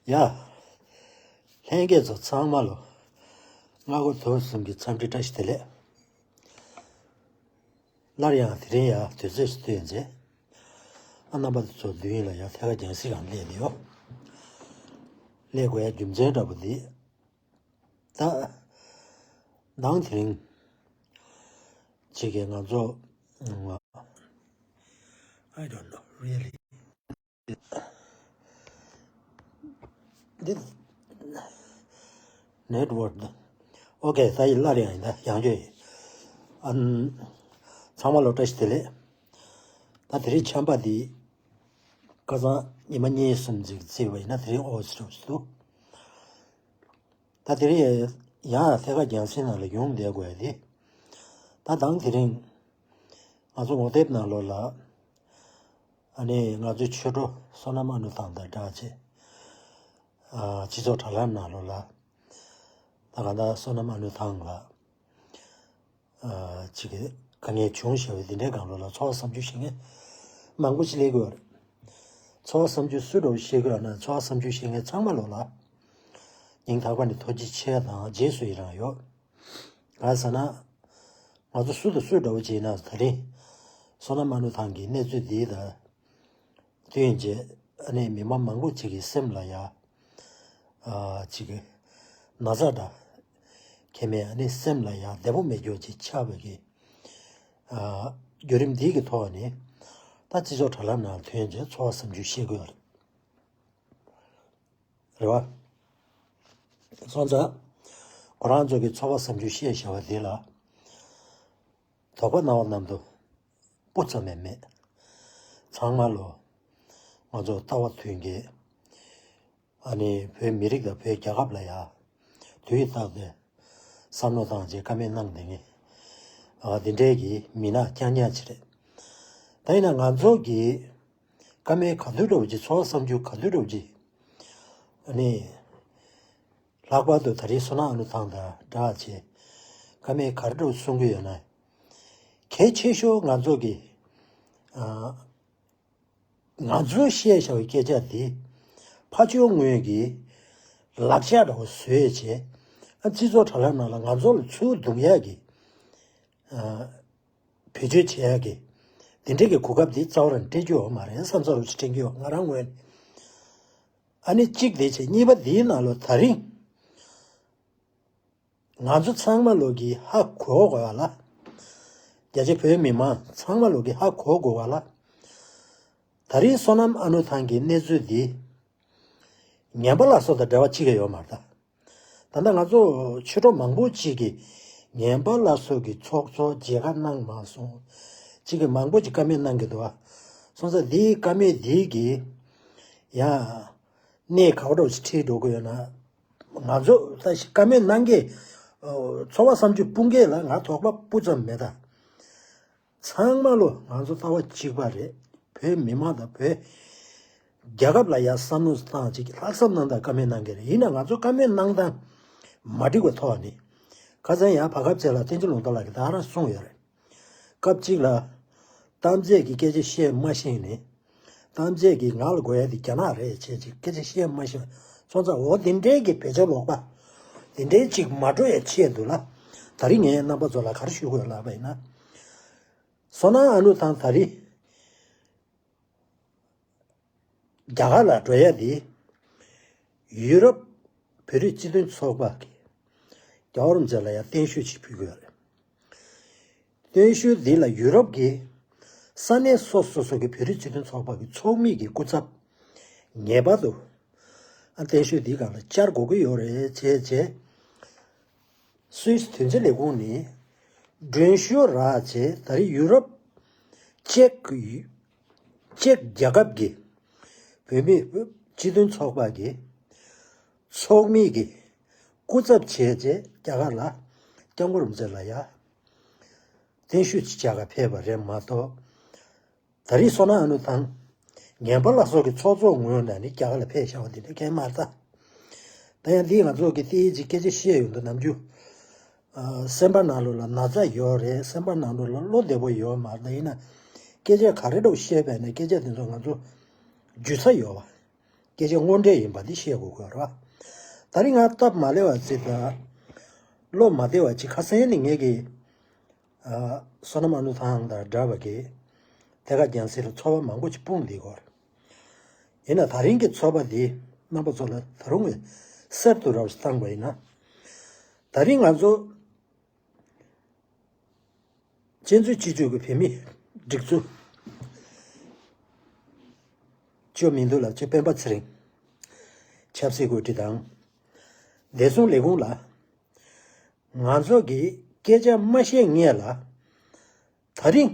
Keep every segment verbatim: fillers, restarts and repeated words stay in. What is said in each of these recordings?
ཡ། ལྷན་རྒྱས་ཚོ་ཚང་མ་ལོ། སྔ་དགོང་དུས་གསུམ་གྱི་འཚམས་འདྲི་བཀྲ་ཤིས་བདེ་ལེགས། སླར་ཡང་དེ་རིང་ཡ་དུས་ཚོད་སུ་ཐོན་རྗེས། ཨ་རྣམ་པ་ཚོ་མདུན་ལ་ཡ་ཐད་ཀར་རྒྱང་སྲིང་སྒང་སླེབས་ནས་ཡོད། སླེབས་དགོས་ཡ་རྒྱུ་མཚན་འདྲ་པོ་འདི། ད། ནང་དེ་རིང་། ཅིག་གིས་ང་ཚོ། I don't know, really. འདི། network ད། ཨོ་ཀེ། ད་ཡིན་སླར་ཡང་ཡིན། ད་ཡང་བསྐྱར་ཡིན། ཨ། ཚང་མ་ལོ་བཀྲ་ཤིས་བདེ་ལེགས། ད་དེ་རིང་ཆམ་པ་འདི། ཁ་སང་ཉི་མ་གཉིས་གསུམ་ཅིག་བརྩིས་པ་ཡིན་ན་དེ་རིང་ཨོ་སི་ཊོབ་སུ་འདུག་ད་དེ་རིང་ཡང་ཐད་ཀར་རྒྱང་སྲིང་ནང་ལ་ཡོང་བསྡད་དགོས་ཡ་དེ། ད་དང་དེ་རིང་ང་ཚོ་ངོ་དེབ་ནང་ལོགས་ལ། ཨ་ནི་ང་ཚོའི་ཆོས་གྲོགས་བསོད་ནམས་ཨ་ནུ་ཐང་དང་སྦྲགས་བྱས། ཨ། སྤྱི་ཚོགས་དྲ་ལམ་ནང་ལོགས་ལ། ད་གང་ལྟར་བསོད་ནམས་ཨ་ནུ་ཐང་ལ། ཨ། ཅིག་གི་དཀའ་ངལ་བྱུང་བཞག་པའི་དེ་འདྲའི་སྒང་ལོགས་ལ་ཚོར་བ་བསམ་ཚུལ་བཤད་མཁན་མང་པོ་ཞིག་སླེབས་ཀྱི་ཡོད་རེད། ཚོར་བ་བསམ་ཚུལ་སུ་འདྲ་བོ་བཤད་ཀྱི་ཡོད་ན། ཚོར་བ་བསམ་ཚུལ་བཤད་མཁན་ཚང་མ་ལོགས་ལ་སྙིང་ཐག་པ་ནས་ཐུགས་རྗེ་ཆེ་དང་རྗེས་སུ་ཡི་རང་ཡོད། གང་ཟེར་ན། ང་ཚོ་སུ་དང་སུ་འདྲ་བོ་བྱས་ན། ད་རིང་བསོད་ནམས་ཨ་ནུ་ཐང་གི་གནས་ཚུལ་འདི་དང་བསྟུན་བྱས། ཨ་ནི་མི་མང་མང་པོ་ཅིག་གི་སེམས་ལ་ཡ། ཨ། ཅིག་གི་ན་ཚ་འདྲ་ཁྱད་མེད། ཨ་ནི་སེམས་ལ་ཡ་བདེ་པོ་མེད་རྒྱུ་ཅིག་ཆགས་པའི་གི། ཨ། བརྒྱུད་རིམ་འདི་གི་ཐོག་ནས་ད་སྤྱི་ཚོགས་དྲ་ལམ་ནང་ཐོན་རྗེས་ཚོར་བ་བསམ་ཚུལ་བཤད་དགོས་པ་རེད། རེད་བ། སོང་ཙང་ཁོ་རང་ཚོ་གི་ཚོར་བ་བསམ་ཚུལ་བཤད་བཞག་པ་དེ་ལ། དོགས་པ་སྣང་བ་རྣམས་དུ་སྤུ་ཙམ་ཡང་མེད། ཚང་མ་ལོ། ང་ཚོ་ལྟ་བ་མཐུན་རྐྱེན། ཨ་ནི་བོད་མི་རིགས་དང་བོད་རྒྱལ་ཁབ་ལ་ཡ། དུས་རྟག་ཏུ་བསམ་བློ་བཏང་བྱས་དཀའ་མོལ་གནང་བསྡད་མཁན། ཨ། འདི་འདྲའི་གི་མི་སྣ་རྐྱང་རྐྱང་ཅིག་རེད། ད་ཡིན་ན་ང་ཚོ་གི་དཀའ་མོལ་ག་དུས་འདྲ་བོ་ཅིག་ཚོར་བ་བསམ་ཚུལ་ག་དུས་འདྲ་བོ་ཅིག་ཨ་ནི། ལྷག་པར་དུ་ད་རེས་བསོད་ནམས་ཨ་ནུ་ཐང་དང་སྦྲགས་བྱས་དཀའ་མོལ་ག་རེ་འདྲ་བོ་གསུང་གི་ཡོད་ན། གལ་ཆེ་ཤོས་ང་ཚོ་གི། ཨ། ང་ཚོས་བཤད་བཞག་པའི་སྐད་ཆ་དེ་ཕ་ཆོས་དངོས་ཀྱི་ལག་ཆ་འདྲ་བོ་བཟོས་བྱས། ཨ། སྤྱི་ཚོགས་དྲ་ལམ་ནང་ལ་ང་ཚོ་ལ་ཚུར་ལྡུག་ཡག་གི། ཨ། བེད་སྤྱོད་བྱེད་ཡག་གི་དེ་འདྲའི་གི་གོ་སྐབས་དེ་རྩ་བ་རང་སྤྲད་རྒྱུ་ཡོད་མ་རེད་བསམ་ས་རུ་ཅིག་དྲན་གྱི་ཡོད། ང་རང་ངོས་ནས། ཨ་ནི་གཅིག་དེ་བྱས། གཉིས་པ་དེའི་ནང་ལོགས་ད་རིང་ང་ཚོ་ཚང་མ་ལོག་གི་ཧ་གོ་དགོས་པ་ལ། རྒྱ་ཆེ་བོད་མི་མང་ཚང་མ་ལོག་གི་ཧ་གོ་དགོས་པ་ལ། ད་རིང་བསོད་ནམས་ཨ་ནུ་ཐང་གི་གནས་ཚུལ་འདི་ངན་པ་ལ་སོགས་དང་འབྲེལ་བ་གཅིག་ཀྱང་ཡོད་མ་རེད་ད། ད་ལྟ་ང་ཚོ་ཆོས་གྲོགས་མང་པོ་ཅིག་གིས་ངན་པ་ལ་སོགས་ཀྱི་ཚོགས་གཙོ་མཇལ་ཁ་གནང་མ་སོང་། ཅིག་གིས་མང་པོ་ཅིག་བཀའ་མོལ་གནང་གི་འདུག་ཨ། སོང་ཙང་འདིའི་བཀའ་མོལ་འདི་གིས་ཡང་གནས་ག་བ་འདྲ་ཞིག་ཁྲིད་འགྲོ་གི་ཡོད་ན། ང་ཚོ་ད་ཞིག་བཀའ་མོལ་གནང་མཁན། ཨོ། ཚོར་བ་བསམ་ཚུལ་སྤུངས་མཁན་ལ་ང་དོགས་པ་སྤུ་ཙམ་མེད་ད། ཚང་མ་ལོ་ང་ཚོ་ལྟ་བ་གཅིག་པ་རེད། བོད་མི་མང་དང་བོད་རྒྱལ་ཁབ་ལ་ཡ་བསམ་བློ་བཏང་ཅིག་ལྷག་བསམ་གནང་དང་བཀའ་མོལ་གནང་མཁན་རེད། ཡིན་ན་ང་ཚོ་བཀའ་མོལ་གནང་སྟངས་མ་འགྲིག་པའི་ཐོག་ནས། ཁ་སང་ཡང་བར་སྐབས་ཅིག་ལ་བསྟན་འཛིན་ལུང་རྟ་ལགས་ཀྱིས་ད་རང་གསུངས་ཡོད་རེད། སྐབས་གཅིག་ལ་གཏམ་ཚེ་གི་སྐད་ཆ་བཤད་མ་ཤེས་ནས། གཏམ་ཚེ་གི་ང་ལ་དགོས་ཡ་དེ་རྒྱ་ནག་རེད་བྱས་ཅིག་སྐད་ཆ་བཤད་མ་ཤེས། སོང་ཙང་འོ་དེ་འདྲའི་གི་བེད་སྤྱོད་ལོག་པ་དེ་འདྲའི་ཅིག་མ་འགྲོ་ཡ་ཆེད་དུ་ལ། ད་རིང་ངས་རྣམ་པ་ཚོ་ལ་ག་རེ་ཞུ་དགོས་ལབ་པ་ཡིན་ན། བསོད་ནམས་ཨ་ནུ་ཐང་ད་རིང་རྒྱ་གར་ལ་འགྲོ་ཡ་དེ། ཡུ་རོབ་བོད་རིགས་སྤྱི་མཐུན་ཚོགས་པ་གིས་རྒྱལ་བ་རིན་པོ་ཆེ་ལ་ཡང་གཏན་ཞུ་ཅིག་ཕུལ་གྱི་ཡོད་རེད། གཏན་ཞུ་འདི་ལ་ཡུ་རོབ་ཀྱི་ས་གནས་སོ་སོ་སོ་གི་བོད་རིགས་སྤྱི་མཐུན་ཚོགས་པ་གི་ཚོགས་མི་གི་སྐུ་ཚབ་ངེས་པར་དུ། ཨ། གཏན་ཞུ་འདིའི་སྒང་ལ་བཅར་དགོས་ཀྱི་ཡོད་རེད་བྱས་བྱས། སུད་སི་དོན་གཅོད་ལས་ཁུངས་ནས་ མགྲོན་ཤོག་རག་བྱས་ད་རེས་ཡུ་རོབ་ཅེཀ་ཅེཀ་རྒྱལ་ཁབ་ཀྱི་བོད་མི་སྤྱི་མཐུན་ཚོགས་པ་གི་ཚོགས་མི་གི་སྐུ་ཚབ་བྱས་བྱས་རྒྱ་གར་ལ་སྐྱབས་མགོན་རིན་པོ་ཆེ་ལ་ཡ་བརྟན་བཞུགས་ཅིག་བྱ་ག་ཕེབས་པ་རེད་མ་གཏོགས། ད་རེས་བསོད་ནམས་ཨ་ནུ་དང་ངན་པ་ལ་སོགས་ཀྱི་ཚོགས་གཙོ་ངོས་ནས་ནི་རྒྱ་གར་ལ་ཕེབས་བཞག་པ་འདི་འདྲ་གང་མ་རེད་ད། ད་ཡང་འདིས་ང་ཚོ་གི་ཏི་ཡི་ཅིག་སྐད་ཆ་བཤད་ཡོང་དུས་ནམ་རྒྱུན། ཨ། སེམས་པ་ནང་ལོགས་ལ་ན་ཚ་ཡོད་རེད། སེམས་པ་ནང་ལོགས་ལ་བློ་བདེ་པོ་ཡོད་མ་རེད། ད་ཡིན་ན་སྐད་ཆ་ག་རེ་འདྲ་བཤད་པས་ན་སྐད་ཆ་དེ་ཚོ་ང་ཚོ་རྒྱུས་ཚ་ཡོད་པ། སྐད་ཆ་དངོས་འབྲེལ་ཡིན་པ་འདི་བཤད་དགོས་དགོས་རེད་བ། ད་རིང་ང་སྟབས་མ་ལེགས་པ་ཅིག་དང་། བློ་མ་བདེ་བ་ཅིག་ཁ་སང་ནས་ངེད་ཀྱི། ཨ། བསོད་ནམས་ཨ་ནུ་ཐང་དང་འདྲ་བ་གི་ཐད་ཀར་རྒྱང་སྲིང་ལ་ཚོགས་པ་མང་པོ་ཅིག་སྤུངས་བསྡད་ཡོད་རེད། ཡིན་ན་ད་རིང་གི་ཚོགས་པ་འདི་རྣམ་པ་ཚོ་ལ་ད་རུང་གསར་དུ་རགས་བཏང་བ་ཡིན་ན། ད་རིང་ང་ཚོ་གཅན་གཟན་སྤྱི་སྤྱོད་ཀྱི་བོད་མི་སྒྲིག་འཛུགས་ཅོ་མི་འདུག་ལ་ཅོ་སྤེན་པ་ཚེ་རིང་ཆབ་སྲིད་འགོ་ཁྲིད་དང་། བདེ་སྲུང་ལས་ཁུངས་ལ། ང་ཚོ་གིས་སྐད་ཆ་མ་བཤད་སྔོན་ལ། ད་རིང་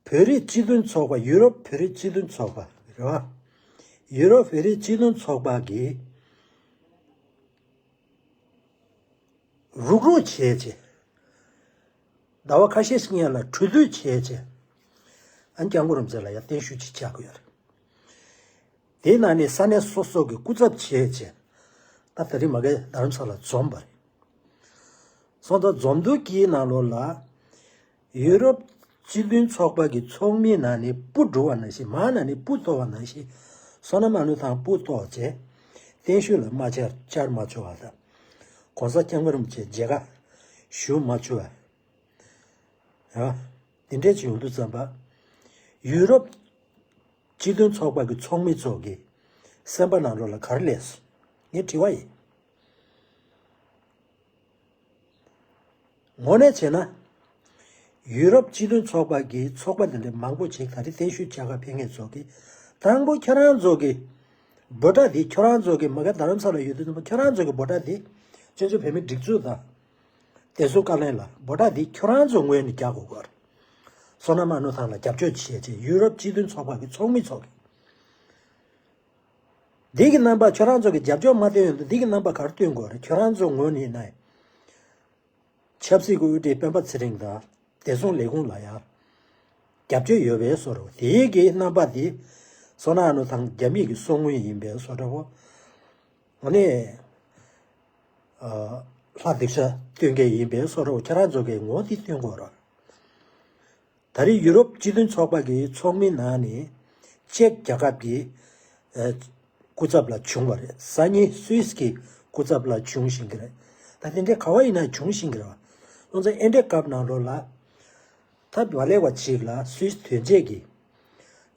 བོད་རིགས་སྤྱི་མཐུན་ཚོགས་པ། ཡུ་རོབ་བོད་རིགས་སྤྱི་མཐུན་ཚོགས་པ་རེད་བ། ཡུ་རོབ་བོད་རིགས་སྤྱི་མཐུན་ཚོགས་པ་གིས་རུག་རུག་བྱས་བྱས། ཟླ་བ་ཁ་ཤས་ཤིག་སྔོན་ལ་གྲོས་བསྡུར་བྱས་བྱས། ཨ། སྐྱབས་མགོན་རིན་པོ་ཆེ་ལ་ཡང་བརྟན་བཞུགས་ཅིག་བྱ་དགོས་ཡོད་རེད། དེའི་ནང་ནས་ས་གནས་སོ་སོ་གི་སྐུ་ཚབ་བྱས་བྱས། ད་ད་རིང་མ་གི་རྡ་རམ་ས་ལ་འཛོམས་པ་རེད། སོང་ཙང་འཛོམས་འདུག་གི་ནང་ལོགས་ལ། ཡུ་རོབ་སྤྱི་མཐུན་ཚོགས་པ་གི་ཚོགས་མིའི་ནང་ནས་སྤུ་འགྲོ་བ་ནང་བཞིན། མར་ནང་ནས་སྤུ་གཏོར་བ་ནང་བཞིན། བསོད་ནམས་ཨ་ནུ་ཐང་སྤུ་གཏོར་བྱས། བརྟན་བཞུགས་ལ་མ་བཅར་བཅར་མ་ཆོག་པ་དང་། གོང་ས་སྐྱབས་མགོན་རིན་པོ་ཆེ་མཇལ་ཁ་ཞུ་མ་ཆོག་པ། ཡ། དེ་འདྲས་ཅིག་ཡོང་དུས་ཙམ་པ། ཡུ་རོབ་སྤྱི་མཐུན་ཚོགས་པ་གི་ཚོགས་མི་ཚོ་གིས་སེམས་པ་ནང་ལོགས་ལ་ག་རེ་སླེབས་སོང་། ངས་དྲི་བ་ཡིན། དངོས་གནས་བྱས་ན། ཡུ་རོབ་སྤྱི་མཐུན་ཚོགས་པ་གི་ཚོགས་པ་དེ་འདྲ་མང་པོ་ཅིག་ད་རེས་བརྟན་བཞུགས་བཅར་ག་ཕེབས་མཁན་ཚོ་གིས། དང་པོ་ཁྱོད་རང་ཚོ་གི་འབོད་སྒྲ་འདི། ཁྱོད་རང་ཚོ་གི་མ་གི་རྡ་རམ་ས་ལ་ཡོད་དུས་ཙམ་པ་ཁྱོད་རང་ཚོ་གི་འབོད་སྒྲ་འདི་བཙན་བྱོལ་བོད་མིའི་སྒྲིག་འཛུགས་དང་། བདེ་སྲུང་བཀའ་བློན་ལ་འབོད་སྒྲ་འདི་ཁྱོད་རང་ཚོ་ངོས་ནས་རྒྱག་དགོས་ཀྱི་ཡོད་རེད། བསོད་ནམས་ཨ་ནུ་ཐང་ལ་རྒྱབ་སྐྱོར་བྱེད་ཅེས་ཡུ་རོབ་སྤྱི་མཐུན་ཚོགས་པ་གི་ཚོགས་མི་ཚོ་གིས། འདི་གི་རྣམ་པ་ཁྱོད་རང་ཚོ་གི་རྒྱབ་སྐྱོར་མ་བཏོན་ཡོང་དུས་འདི་གི་རྣམ་པ་ག་རེ་སྟོན་དགོས་རེད། ཁྱོད་རང་ཚོ་ངོས་ནས་ན། ཆབ་སྲིད་ཀྱི་དབུ་ཁྲིད་སྤེན་པ་ཚེ་རིང་དང་བདེ་སྲུང་ལས་ཁུངས་ལ་ཡང་རྒྱབ་སྐྱོར་ཡོད་པའི་བཟོ་འདྲ་བོ། དེའི་གི་རྣམ་པ་དེ་བསོད་ནམས་ཨ་ནུ་ཐང་རྒྱ་མི་གི་སྲོག་བླུ་ཡིན་པའི་བཟོ་འདྲ་བོ། ཨ་ནི། ཨ། ལྷ་སྡིག་བཤགས་སྟོན་མཁན་ཡིན་པའི་བཟོ་འདྲ་བོ། ཁྱེད་རང་ཚོ་གི་ངོ་དེ་སྟོན་དགོས་རེད། ད་རེས་ཡུ་རོབ་སྤྱི་མཐུན་ཚོགས་པ་གི་ཚོགས་མི་ནང་ནས་ཅེཀ་རྒྱལ་ཁབ་ཀྱི་ཨ་སྐུ་ཚབ་ལ་བྱུང་བ་རེད། སང་ཉིན་སུད་སི་གི་སྐུ་ཚབ་ལ་བྱུང་བཞིན་གི་རེད། ད་དེ་འདྲའི་ག་བ་ཡིན་ན་བྱུང་བཞིན་གི་རེད་བ། སོང་ཙང་ཨེ་འདྲའི་སྐབས་ནང་ལོགས་ལ། ད་བ་ལེ་བ་ཅིག་ལ་སུད་སི་དོན་གཅོད་ཀྱི་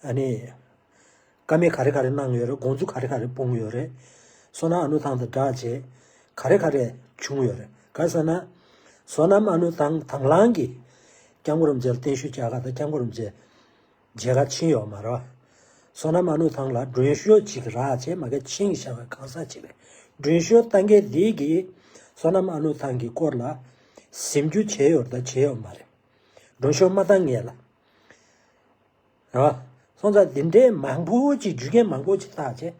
ཨ་ནི། བཀའ་མོལ་ག་རེ་ག་རེ་གནང་ཡོད་རེད། དགོངས་ཚུལ་ག་རེ་ག་རེ་སྤུངས་ཡོད་རེད། བསོད་ནམས་ཨ་ནུ་ཐང་དང་སྦྲགས་བྱས་ག་རེ་ག་རེ་བྱུང་ཡོད་རེད། ག་རེ་ཟེར་ན། བསོད་ནམས་ཨ་ནུ་ཐང་དང་བླངས་ཀྱིས་སྐྱབས་མགོན་རིན་པོ་ཆེར་བརྟན་བཞུགས་བཅར་ག་དང་སྐྱབས་མགོན་རིན་པོ་ཆེ་མཇལ་ཁ་ཕྱིན་ཡོད་མ་རེད། བསོད་ནམས་ཨ་ནུ་ཐང་ལ་མགྲོན་ཤོག་ཅིག་རག་བྱས་མ་གི་ཕྱིན་བཞག་པའི་གང་ཟག་ཅིག་རེད། མགྲོན་ཤོག་བཏང་མཁན་འདི་གིས་བསོད་ནམས་ཨ་ནུ་ཐང་གི་སྐོར་ལ་ཟིན་རྒྱུ་བྱས་ཡོད་རེད་ད་བྱས་ཡོད་མ་རེད། མགྲོན་ཤོག་མ་བཏང་སྔོན་ལ། རེད་བ། སོང་ཙང་འདི་འདྲའི་མང་པོ་ཅིག་རྒྱུ་རྐྱེན་མང་པོ་ཅིག་བརྟག་བྱས་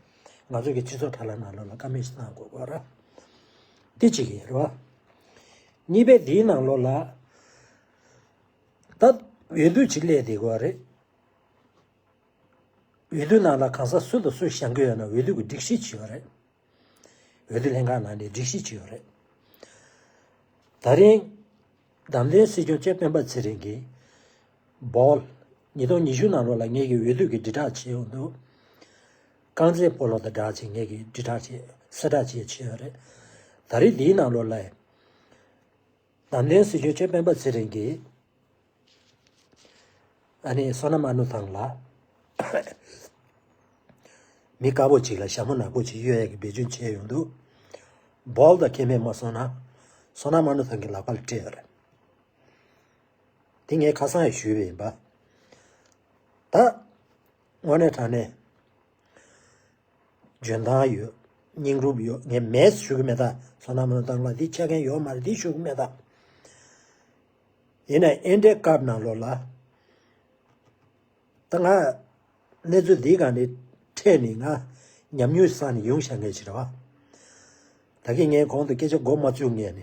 ང་ཚོ་གི་སྤྱི་ཚོགས་དྲ་ལམ་ནང་ལོགས་ལ་བཀའ་མོལ་ཞིག་གནང་དགོས་པ་རེད། དེ་གཅིག་ཡིན་རེད་བ། གཉིས་པ་འདིའི་ནང་ལོགས་ལ་ད་འོས་བསྡུ་ཅིག་སླེབས་བསྡད་ཀྱི་ཡོད་རེད། འོས་བསྡུ་ནང་ལ་གང་ཟག་སུ་དང་སུ་བཞེངས་ཀྱི་ཡོད་ན་འོས་བསྡུ་གི་སྒྲིག་གཞི་ཅིག་ཡོད་རེད། འོས་བསྡུ་ལྷན་ཁང་ནང་ནས་སྒྲིག་གཞི་ཅིག་ཡོད་རེད། ད་རིང་། བདམས་ཐོན་སྲིད་སྐྱོང་ལྕམ་སྤེན་པ་ཚེ་རིང་གིས། བོད། ཉིས་སྟོང་ཉི་ཤུ་ནང་ལོགས་ལ་ངེད་ཀྱིས་འོས་བསྡུ་གི་དྲིལ་བསྒྲགས་བྱས་ཡོང་འདུག་རྐང་རྩེད་སྤོ་ལོ་དང་སྦྲགས་བྱས་ངེད་ཀྱིས་དྲིལ་བསྒྲགས་བྱས་གསལ་བསྒྲགས་བྱས་བྱས་ཡོད་རེད། ད་རིང་འདིའི་ནང་ལོགས་ལ། བདམས་ཐོན་སྲིད་སྐྱོང་ལྕམ་སྤེན་པ་ཚེ་རིང་གིས། ཨ་ནི་བསོད་ནམས་ཨ་ནུ་ཐང་ལ། མི་དཀར་པོ་ཅིག་ལ་ཞྭ་མོ་ནག་པོ་ཅིག་གཡོག་ཡས་ཀྱི་འབད་བརྩོན་བྱས་ཡོང་འདུག་བོད་དང་ཁེ་མེད་མ་སོང་ན། བསོད་ནམས་ཨ་ནུ་ཐང་གི་ལག་པ་ལ་སྤྲད་ཡོད་རེད། དེ་ངས་ཁ་སང་ཡང་ཞུས་པ་ཡིན་པ། ད། དངོས་གནས་དྲང་གནས། འཇོན་ཐང་ཡོད། སྙིང་རུབ་ཡོད། ངས་མེད་ཞུ་གི་མེད་ད། བསོད་ནམས་ནོར་བཟང་ལགས་འདི་ཆ་མཁན་ཡོད་མ་རེད་འདི་ཞུ་གི་མེད་ད། ཡིན་ན་ཨེ་འདྲའི་སྐབས་ནང་ལོགས་ལ། ད་ང་གནས་ཚུལ་འདིའི་སྒང་ནས་འཕྲད་ནས་ང་ཉམས་མྱོང་བསགས་ནས་ཡོང་བཞག་མཁན་ཞིག་རེད་བ། ད་གིན་ངས་གོང་དུ་སྐད་ཆ་འགོ་མ་བཙུགས་སྔོན་ནས།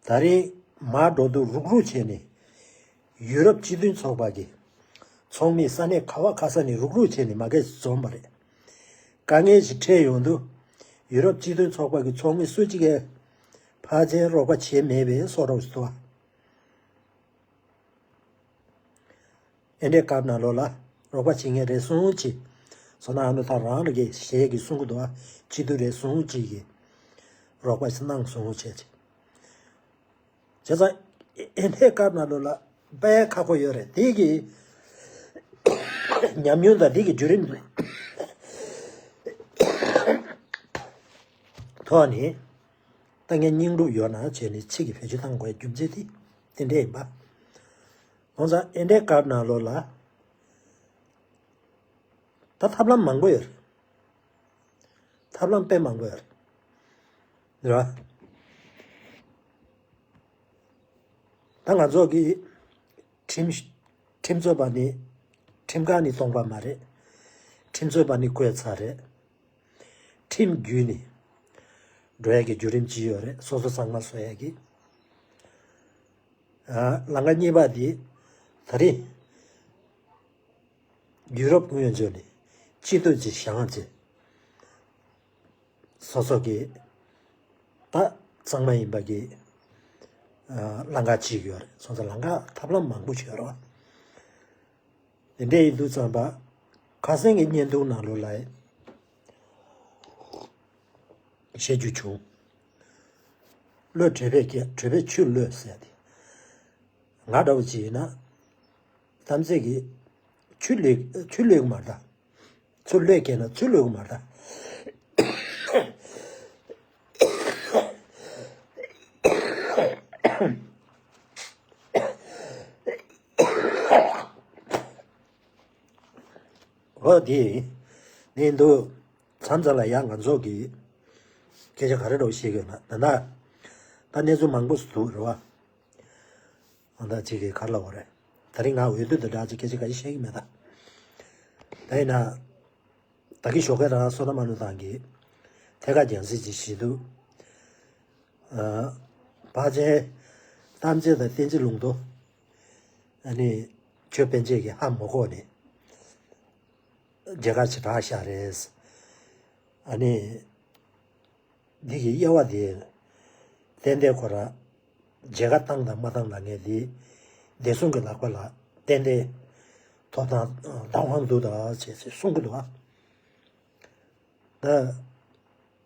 ད་རིང་མར་འགྲོ་དུས་རུག་རུག་བྱས་ནས། ཡུ་རོབ་སྤྱི་མཐུན་ཚོགས་པ་གི་ཚོགས་མི་ས་གནས་ག་བ་ག་ས་ནས་རུག་རུག་བྱས་ནས་མ་གིར་འཛོམས་པ་རེད། དཀའ་ངལ་ཞིག་འཕྲད་ཡོང་དུས། ཡུ་རོབ་སྤྱི་མཐུན་ཚོགས་པ་གི་ཚོགས་མི་སུ་གཅིག་གིས་ཕལ་ཆེར་རོགས་པ་བྱས་མེད་པའི་བཟོ་འདྲ་ཞིག་འདུག་བ། ཨེ་འདྲའི་སྐབས་ནང་ལོགས་ལ་རོགས་པ་བྱེད་མཁན་རེ་ཟུང་ཅིག་བསོད་ནམས་ཨ་ནུ་ཐང་རང་ལ་གི་ཞལ་གྱིས་གསུང་གི་འདུག་བ། སྤྱི་འཐུས་རེ་ཟུང་ཅིག་གིས་རོགས་པ་ཞིག་གནང་སོང་བྱས་ཅིག་བྱས་ཙང་ཨེ་འདྲའི་སྐབས་ནང་ལོགས་ལ་དཔེ་ཁག་པོ་ཡོད་རེད། དེ་གི་ཉམས་མྱོང་དང་དེ་གི་བརྒྱུད་རིམ་ཐོག་ནས་ད་ངས་སྙིང་སྡུག་ཡོད་ན་བྱས་ནས་ཕྱི་གི་བེད་སྤྱོད་བཏང་དགོས་རྒྱུ་མཚན་དེ་དེ་འདྲ་ཡིན་པ། འོན་ཀྱང་ཨེ་འདྲའི་སྐབས་ནང་ལོགས་ལ་ད་ཐབས་ལམ་མང་པོ་ཡོད་རེད། ཐབས་ལམ་དཔེ་མང་པོ་ཡོད་རེད། རེད་བ། ད་ང་ཚོ་གི་ཁྲིམས་ཁྲིམས་རྩོད་པ་ནི་ཁྲིམས་ཁང་ནས་གཏོང་པ་མ་རེད། ཁྲིམས་རྩོད་པ་ནི་བཀོད་ཚར་རེད། ཁྲིམས་བརྒྱུད་ནས་འགྲོ་ཡ་གི་བརྒྱུད་རིམ་ཅིག་ཡོད་རེད། སོ་སོ་གཙང་མ་བཟོ་ཡ་གི། ཨ། ལམ་ཁ་གཉིས་པ་དེ་ད་རེས་ཡུ་རོབ་ཀུན་ཡོད་ཚོ་ནས་སྤྱི་འཐུས་ཀྱི་བཞེངས་ཏེ་སོ་སོ་གི་ད་གཙང་མ་ཡིན་པ་གི་ཨ། ལམ་ཁ་ཅིག་ཡོད་རེད། སོང་ཙང་ལམ་ཁ་ཐབས་ལམ་མང་པོ་ཞིག་ཡོད་རེད་བ། དེ་འདྲ་ཡིན་དུས་ཙམ་པ་ཁ་སང་གི་བརྙན་ཐུང་ནང་ལོགས་ལ་བཤད་རྒྱུ་བྱུང་། གློད་གྲོད་པས་བཀྱེ། གྲོད་པས་ཆུ་གློད་ཟེར་ཏེ། ང་འདྲ་བོ་ཅིག་ཡིན་ན་གཏམ་ཚེ་གི་ཆུ་གློད་ཆུ་གློད་གི་མ་རེད་ད། ཆུ་གློད་བཀྱེ་ན་ཆུ་གློད་གི་མ་རེད་ད། འོ་དེ་ནི་འདུག་མཚམས་མཚམས་ལ་ཡང་ང་ཚོ་གི་སྐད་ཆ་ག་རེ་འདྲ་བོ་བཤད་གི་ཡོད་ན་ད་ལྟ་ད་གནས་ཚུལ་མང་པོ་ཞིག་འདུག་རེད་བ། ཨ་ད་ཅིག་གིས་ག་རེ་ལབ་དགོས་རེད། ད་རིང་ང་འོས་བསྡུ་དང་སྦྲགས་ཅིག་སྐད་ཆ་ག་ཞིག་བཤད་ཀྱི་མེད་ད། ད་ཡིན་ན་ད་གི་ཞོགས་ཀས་རང་བསོད་ནམས་ཨ་ནུ་ཐང་གིས་ཐད་ཀར་རྒྱང་སྲིང་ཅིག་བྱེད་དུས། ཨ། ཕལ་ཆེར་གཏམ་ཚེ་དང་བསྟན་འཛིན་ལུང་རྟོགས། ཨ་ནི་ཆོས་སྤེན་བྱེད་ཀྱིས་ཧ་མ་གོ་ནས་རྒྱ་གར་ཅིག་དྲག་བཞག་རེད། ཨ་ནི། འདི་གི་དབྱེ་བ་དེ། ཏན་ཏན་ཁོ་རང་མཇལ་ཁ་བཏང་དང་མ་བཏང་ལབ་མཁན་དེ། བདེ་སྲུང་གི་ལག་པ་ལ་ཏན་ཏན་ཐོབ་ཐང་བདག་དབང་འདུག་ད་ཅེས་གསུང་གི་འདུག་ཨ། ད་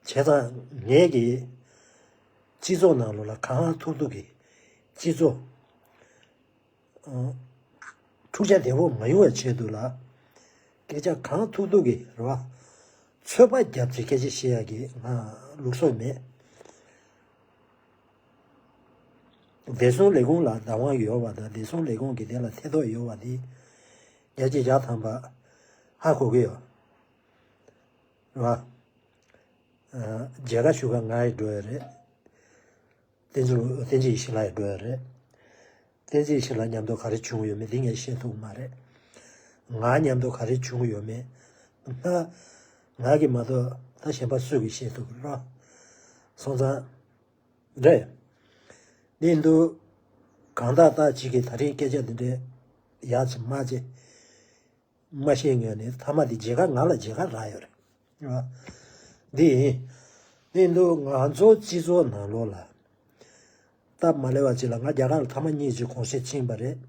བྱས་ཙང་ངས་ཀྱི་སྤྱི་ཚོགས་ནང་ལོགས་ལ་གང་ཐུབ་ཐུབ་ཀྱི་སྤྱི་ཚོགས། འཁྲུག་ཆ་དེ་བོ་མ་ཡོང་བའི་ཆེད་དུ་ལ། སྐད་ཆ་གང་ཐུབ་ཐུབ་ཀྱི་རེད་བ། ཚོད་དཔག་བརྒྱབ་ཚེ་སྐད་ཆ་བཤད་ཡ་གི་ང་ལུགས་སྲོལ་མེད། བདེ་སྲུང་ལས་ཁུངས་ལ་བདག་དབང་ཡོད་པ་དང་བདེ་སྲུང་ལས་ཁུངས་ཀྱི་དེ་ལ་ཐེ་གཏོགས་ཡོད་པ་དེ། བརྒྱ་ཆ་བརྒྱ་ཐམ་པ་ཧ་གོ་གི་ཡོད། རེད་བ། མཇལ་ཁ་ཞུ་ག་ང་ཡི་འགྲོ་ཡ་རེད། བསྟན་འཛིན་བསྟན་འཛིན་ཡེ་ཤེས་ལགས་ཡང་འགྲོ་ཡ་རེད། བསྟན་འཛིན་ཡེ་ཤེས་ལགས་མཉམ་དུ་ག་རེ་བྱུང་ཡོད་མེད་འདི་ངས་བཤད་ཐུབ་ཀྱི་མ་རེད། ང་མཉམ་དུ་ག་རེ་བྱུང་ཡོད་མེད། ང་ང་གིས་མ་གཏོགས་ད་གཞན་པ་སུས་ཀྱིས་བཤད་ཐུབ་ཀྱི་རེད། སོང་ཙང་། རེད། འདི་འདུག་གང་ལྟར་ད་ཅིག་གིས་ད་རིང་སྐད་ཆ་འདི་འདྲའི་ཡག་ཅིག་མ་ཅིག་མ་ཤེས་ངེས་ནས་ཐ་མ་དེ་མཇལ་ཁ་ང་ལ་མཇལ་ཁ་རག་ཡོད་རེད། འདི་ཡིན། འདི་འདུག་ང་ཚོ་སྤྱི་ཚོགས་ནང་ལོགས་ལ། སྟབས་མ་ལེགས་པ་ཅིག་ལ་ང་རྒྱ་གར་ལ་ཐ་མ་གཉིས་ཅིག་གུང་སེང་ཕྱིན་པ་རེད།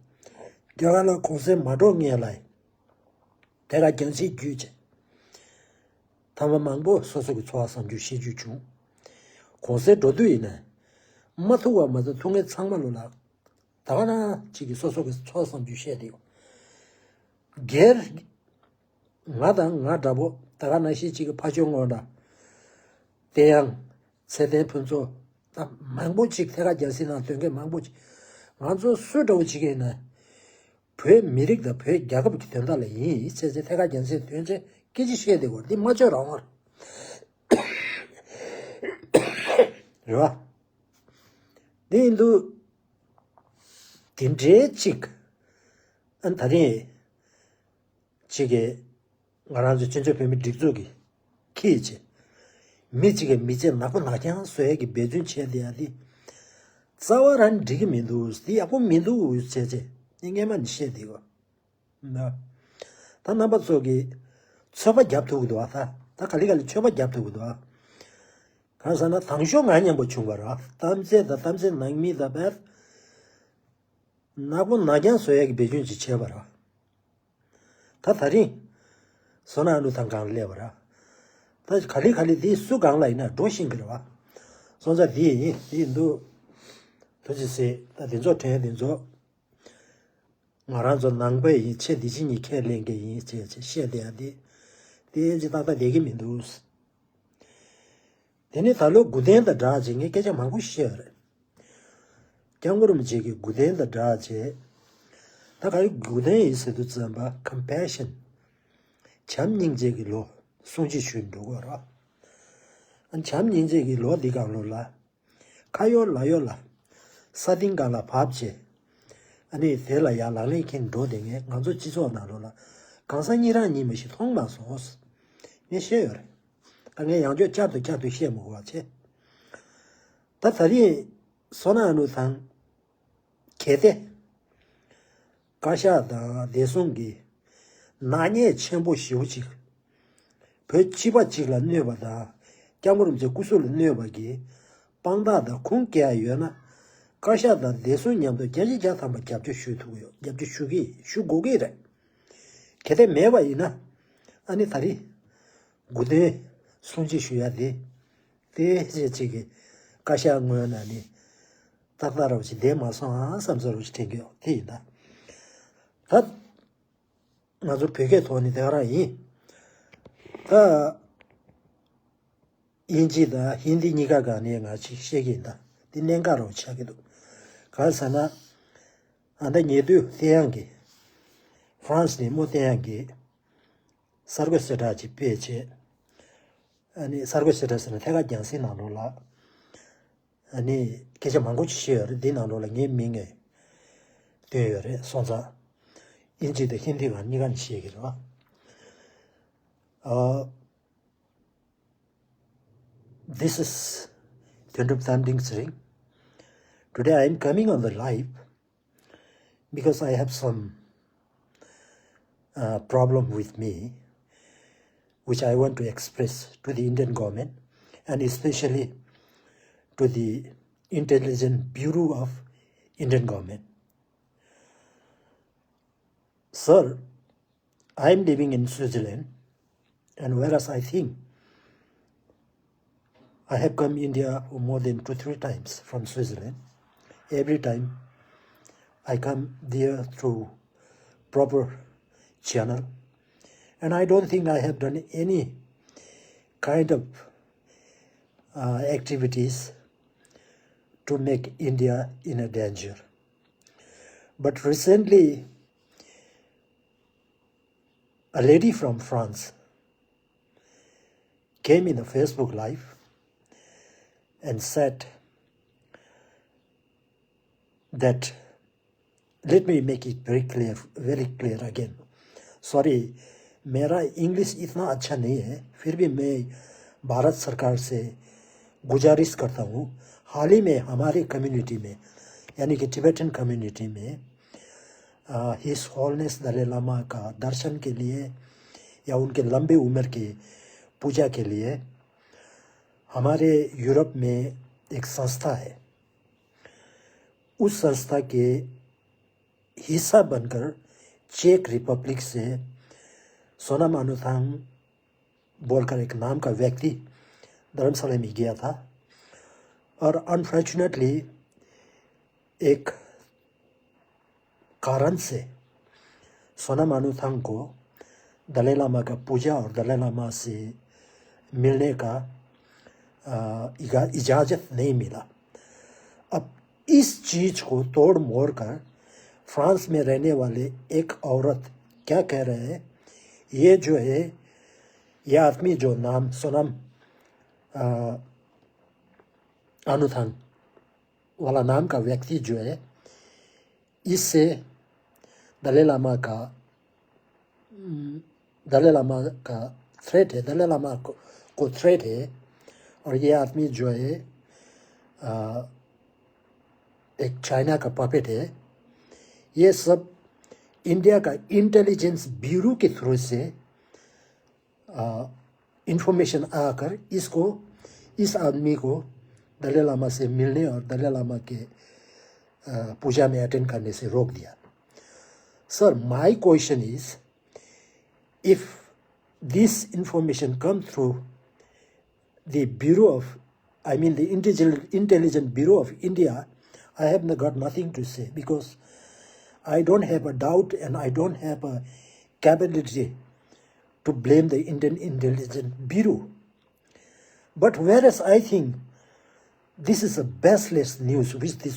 རྒྱ་གར་ལ་གུང་སེང་མ་འགྲོ་སྔོན་ལ། དེ་ག་རྒྱང་སྲིང་བརྒྱུད་ཅིག་ཐ་མ་མང་པོ་སོ་སོ་གི་ཚོར་བ་བསམ་རྒྱུ་བཤད་རྒྱུ་བྱུང་། གུང་སེང་འགྲོ་དུས་ཡིན་ན། མ་ཐུག་པ་མ་ཟད་ཐུག་མཁན་ཚང་མ་ལོ་ལ། ད་ག་ན་ཅིག་གིས་སོ་སོ་གི་ཚོར་བསམ་རྒྱུ་བཤད་དེ་ཡོད། སྒེར། ང་དང་ང་འདྲ་པོ་ད་ག་ནང་བཞིན་ཅིག་གི་ཕ་ཆོས་དངོས་གྲགས། བསྟན་དབྱངས། ཚེ་བརྟན་ཕུན་ཚོགས། ད་མང་པོ་ཅིག་ཐད་ཀར་རྒྱང་སྲིང་ནང་སྡོད་མཁན་མང་པོ་ཅིག་ང་ཚོ་སུ་འདྲ་པོ་ཅིག་ཡིན་ན། བོད་མི་རིགས་དང་བོད་རྒྱལ་ཁབ་ཀྱི་དོན་དག་ལ་ཡིན་ཟེར་ཚེ་ཐད་ཀར་རྒྱང་སྲིང་དོན་ཚན་སྐད་ཆ་བཤད་དེ་གོ་འདི་སྨྲ་བརྗོད་རང་དབང་རེད། རེད་བ། དེ་ཡིན་དུས། དེ་འདྲའི་གཅིག་ཨ་ད་རིང་གཅིག་གིས་ང་རང་ཚོ་སྤྱི་ཚོགས་བོད་མི་སྒྲིག་འཛུགས་ཀྱི་ཁྱི་ཡི་ཆེ། མི་གཅིག་གིས་མི་ཚེ་ནག་པོ་ནག་རྐྱང་བཟོ་ཡས་ཀྱི་འབད་བརྩོན་བྱས་བསྡད་ཡ་དེ། རྩ་བ་རང་འགྲིག་གི་མི་འདུག་དེ་ཡག་པོ་མི་འདུག་བྱས་བྱས་ངས་སྔན་མ་ནས་བཤད་བསྡད་ཡོད། ན། ད་རྣམ་པ་ཚོ་གིས་ཚོད་པ་རྒྱབ་ཐུབ་ཀྱི་འདུག་ཨ། ད་ད་ག་ལེ་ག་ལེ་ཚོད་པ་རྒྱབ་ཐུབ་ཀྱི་འདུག་ཨ། གང་ཟེར་ན་དང་ཤོག་ང་མཉམ་པོ་བྱུང་བ་ར། གཏམ་ཚད་དང་གཏམ་ཚད་ནང་མི་དང་བར། ནག་པོ་ནག་རྐྱང་བཟོ་ཡས་ཀྱི་འབད་བརྩོན་ཅིག་བྱས་པ་ར། ད་ད་རིང་། བསོད་ནམས་ཨ་ལུ་ཐང་སྒང་ལ་སླེབས་པ་ར། ད་ག་ལེ་ག་ལེ་དེ་སུ་སྒང་ལ་ཡིན་ན་འགྲོ་ཤེས་ཀྱི་རེད་བ། སོང་ཙང་དེ་ཡིན་དེ་ཡིན་འདུག་ཐུགས་རྗེ་ཆེ། ད་དེ་ཚོ་དྲན་དེ་ཚོ། ང་རང་ཚོ་ནང་པ་ཡིན་ཆེ་འདི་ཕྱི་གཉིས་ཁས་ལེན་མཁན་ཡིན་ཅེས་བཤད་བསྡད་ཡ་འདི། དེ་ཅི་ཏག་ཏག་བསྡད་ཀྱི་མི་འདུག་དེ་ནས་ད་ལོ་དགུ་ལྡན་དང་སྦྲགས་བྱས་ངས་སྐད་ཆ་མང་པོ་བཤད་ཡོད་རེད། སྐྱབས་མགོན་རིན་པོ་ཆེ་གི་དགུ་ལྡན་དང་སྦྲགས་བྱས། ད་ག་རེ་དགུ་ལྡན་ཡིན་ཟེར་དུས་ཙམ་པ་compassion། བྱམས་སྙིང་རྗེ་གི་ལོ་སྲུང་བརྩི་ཞུས་འགྲོ་དགོས་རེད། ཨ་བྱམས་སྙིང་རྗེ་གི་ལོ་འདི་སྒང་ལོ་ལ། ཁ་ཡོད་ལག་ཡོད་ལ། ས་སྟེང་སྒང་ལ་བབས་བྱས། ཨ་ནི་དེ་ལ་ཡར་ལག་ལེན་འཁྱེར་འགྲོ་བསྡད་མཁན་ང་ཚོ་སྤྱི་ཚོགས་ནང་ལོགས་ལ་གང་ཟག་གཉིས་རང་གཉིས་མ་ཞིག་མཐོང་མ་སོང་། ངས་བཤད་ཡོད་རེད། ད་ངས་ཡང་བསྐྱར་བསྐྱར་དུ་བསྐྱར་དུ་བཤད་མི་དགོས་པ་བྱས། ད་ད་རེས་བསོད་ནམས་ཨ་ལུ་ཐང་། གལ་ཏེ། བཀའ་ཤག་དང་བདེ་སྲུང་གིས་ནག་ཉེས་ཆེན་པོ་ཞེ་པོ་ཅིག་བོད་སྤྱི་པ་གཅིག་ལ་གནོད་པ་དང་སྐྱབས་མགོན་རིན་པོ་ཆེ་སྐུ་གཟུགས་ལ་གནོད་པ་གི་དཔང་རྟགས་དང་ཁུངས་སྐྱེལ་ཡ་ཡོད་ན། བཀའ་ཤག་དང་བདེ་སྲུང་མཉམ་དུ་བརྒྱ་ཆ་བརྒྱ་ཐམ་པ་རྒྱབ་སྐྱོར་ཞུ་ཐུབ་ཀྱི་ཡོད། རྒྱབ་སྐྱོར་ཞུ་གི་ཞུ་དགོས་ཀྱི་རེད། གལ་ཏེ་མེད་པ་ཡིན་ན། ཨ་ནི་ད་རེས་དགུ་ལྡན་སྲུང་བརྩི་ཞུ་ཡ་དེ། དེ་ཅིག་གི་བཀའ་ཤག་ངོས་ནས་ནི་ཏག་ཏག་རོབ་ཅིག་བསྡད་མ་སོང་ཨ་བསམ་ཚོར་རོབ་ཅིག་དྲན་གྱི་ཡོད་དེ་ཡིན་ད། ད་ང་ཚོ་བོད་སྐད་ཐོག་ནས་དེ་ག་རང་ཡིན། ད་དབྱིན་ཇི་དང་ཧིན་དི་གཉིས་ཀ་སྒང་ནས་ང་ཅིག་བཤད་ཀྱི་ཡིན་ད། འདི་གནད་འགག་རོབ་ཆགས་ཀྱི་འདུག་གང་ཟེར་ན། ཨ་ད་ཉེ་དུས་བསྟན་དབྱངས་ཀྱིས། ཧྥ་རན་སི་ནས་རྨོ་བསྟན་དབྱངས་ཀྱིས། གསར་འགོད་གསལ་བསྒྲགས་ཅིག་སྤེལ་བྱས། ཨ་ནི་གསར་འགོད་གསལ་བསྒྲགས་ཟེར་ན་ཐད་ཀར་རྒྱང་སྲིང་ནང་ལོགས་ལ། ཨ་ནི་སྐད་ཆ་མང་པོ་ཅིག་བཤད་ཡོད་རེད། འདི་ནང་ལོགས་ལ་ངའི་མིང་ངས་བཏོན་ཡོད་རེད། སོང་ཙང་། དབྱིན་ཇི་དང་ཧིན་དི་སྒང་གཉིས་ཀ་ནས་བཤད་ཀྱི་རེད་བ། ཨ། This is དོན་གྲུབ་རྟ་མགྲིན་ཚེ་རིང. Today I am coming on the live because I have some uh, problem with me, which I want to express to the Indian government and especially to the Intelligence Bureau of Indian government. Sir, I am living in Switzerland, and whereas I think I have come India for more than two, three times from Switzerland. Every time I come there through proper channel, and I don't think I have done any kind of uh, activities to make India in a danger. But recently, a lady from France came in a Facebook Live and said that, let me make it very clear, very clear again. Sorry, मेरा इंग्लिश इतना अच्छा नहीं है, फिर भी मैं भारत सरकार से गुजारिश करता हूँ। हाल ही में हमारे कम्युनिटी में, यानी कि टिबेटन कम्युनिटी में, हिज होलिनेस दलाई लामा का दर्शन के लिए या उनके लंबी उम्र की पूजा के लिए हमारे यूरोप में एक संस्था है। उस संस्था के हिस्सा बनकर चेक रिपब्लिक से सोनाम अनुथांग बोलकर एक नाम का व्यक्ति धर्मशाला में गया था। और अनफॉर्चुनेटली एक कारण से सोनाम अनुथांग को दलाई लामा का पूजा और दलाई लामा से मिलने का, अ, इगा-, इजाज़त नहीं मिला। अब इस चीज़ को तोड़ मोड़ कर फ्रांस में रहने वाले एक औरत क्या कह रहे हैं, ये जो है, ये आदमी जो नाम सोनाम, अ, अनुदान वाला नाम का व्यक्ति जो है, इससे दलाई लामा का, उम, दलाई लामा का थ्रेट है, दलाई लामा को, को थ्रेट है। और ये आदमी जो है, अ, एक चाइना का पपेट है। ये सब इंडिया का इंटेलिजेंस ब्यूरो के थ्रू से इंफॉर्मेशन आकर इसको, इस आदमी को दलाई लामा से मिलने और दलाई लामा के, अ, पूजा में अटेंड करने से रोक दिया। Sir, my question is, if this information come through the Bureau of, I mean the Intelligence, Intelligence Bureau of India, I have n- got nothing to say because I don't have a doubt and I don't have a capability to blame the Indian Intelligence Bureau. But whereas I think this is a baseless news which this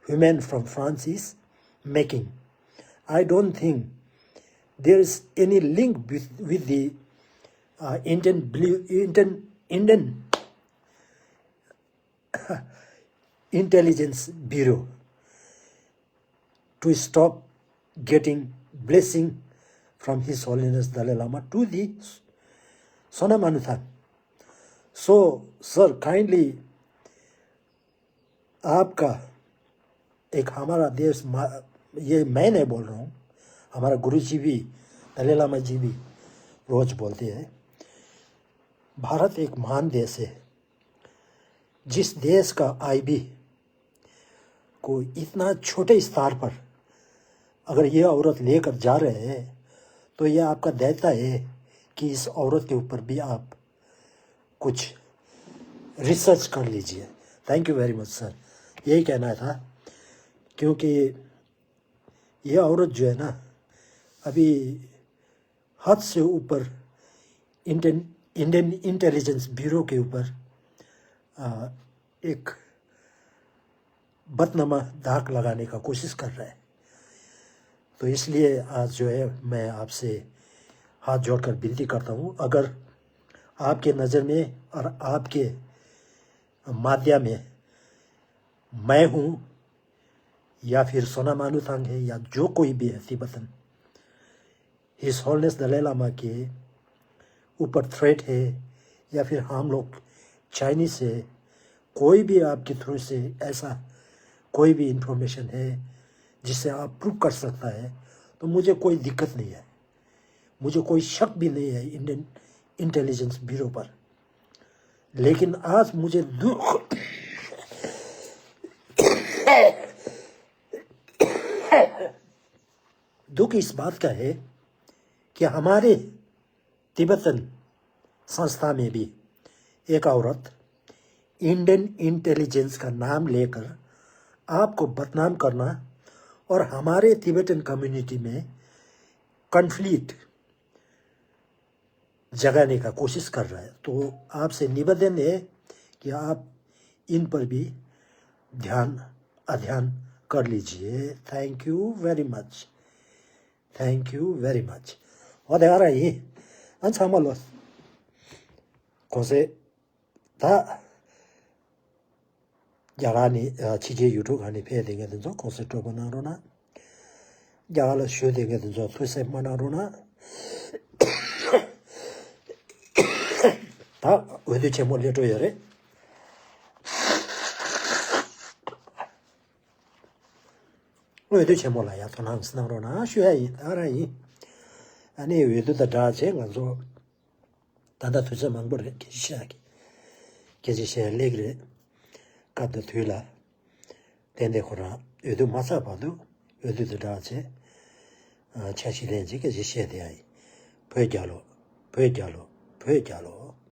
woman from France is making. I don't think there is any link with, with the uh, Indian, believe, Indian, Indian Intelligence Bureau to stop getting blessing from His Holiness Dalai Lama to the Sonam Anuthan. So, sir, kindly, आपका एक हमारा देश मा-, ये मैं नहीं बोल रहा हूँ, हमारा गुरु जी भी, दलाई लामा जी भी रोज बोलते हैं, भारत एक महान देश है। जिस देश का आईबी को इतना छोटे स्तर पर अगर ये औरत लेकर जा रहे हैं, तो ये आपका दायित्व है कि इस औरत के ऊपर भी आप कुछ रिसर्च कर लीजिए। Thank you very much, sir। यही कहना था, क्योंकि ये औरत जो है ना, अभी हद से ऊपर इंडियन, इंडियन इंटेलिजेंस ब्यूरो के ऊपर, आ, एक बदनामा दाग लगाने का कोशिश कर रहा है। तो इसलिए आज जो है, मैं आपसे हाथ जोड़कर विनती करता हूँ, अगर आपके नज़र में और आपके माध्यम में मैं हूँ या फिर सोनाम आनुथांग है या जो कोई भी है तिब्बतन, हिज होलिनेस दलाई लामा के ऊपर थ्रेट है या फिर हम लोग चाइनीज है, कोई भी आपके थ्रू से ऐसा कोई भी इंफॉर्मेशन है जिससे आप प्रूव कर सकता है, तो मुझे कोई दिक्कत नहीं है, मुझे कोई शक भी नहीं है इंडियन इंटेलिजेंस ब्यूरो पर। लेकिन आज मुझे दुख दुख इस बात का है कि हमारे तिब्बतन संस्था में भी एक औरत इंडियन इंटेलिजेंस का नाम लेकर आपको बदनाम करना और हमारे तिब्बतन कम्युनिटी में कॉन्फ्लिक्ट जगाने का कोशिश कर रहा है। तो आपसे निवेदन है कि आप इन पर भी ध्यान, अध्ययन कर लीजिए। Thank you very much। Thank you very much। ཨོ་དེ་ག་རང་ཡིན། ཨ་ཚང་མ་ལོ། གོང་ས་ད། རྒྱ་གར་ནས་ཕྱི་རྒྱལ་ཡུལ་གྲུ་ཁག་ནས་ཕེབས་བསྡད་མཁན་དེ་ཚོ་གོང་ས་སྤྲོ་པོ་གནང་རོགས་གནང་། རྒྱ་གར་ལ་བཞུགས་བསྡད་མཁན་དེ་ཚོ་ཐུགས་སེམས་མ་གནང་རོགས་གནང་། ད་འོས་བསྡུ་ཆེན་མོ་སླེབས་འགྲོ་ཡོད་རེད། འོས་བསྡུ་ཆེན་མོ་ལ་ཡ་དོ་སྣང་གནང་རོགས་གནང་ཞུ་ཡ་ཡིན། ད་རང་ཡིན། ཨ་ནི་འོས་བསྡུ་དང་སྦྲགས་བྱས་ང་ཚོ་ད་ལྟ་དུས་ཚོད་མང་པོ་རེད། སྐད་ཆ་བཤད་ཀྱི། སྐད་ཆ་བཤད་ལེགས་རེད། སྐབས་དང་དུས་ལ་ཏན་ཏན་ཁོ་རང་འོས་བསྡུ་མ་ཚར་བར་དུ་འོས་བསྡུ་དང་སྦྲགས་བྱས་ཨ་འཆར་གཞི་ལེན་བྱས་སྐད་ཆ་བཤད་བསྡད་ཡ་ཡིན། བོད་རྒྱལ་ལོ། བོད་རྒྱལ་ལོ། བོད་རྒྱལ་ལོ།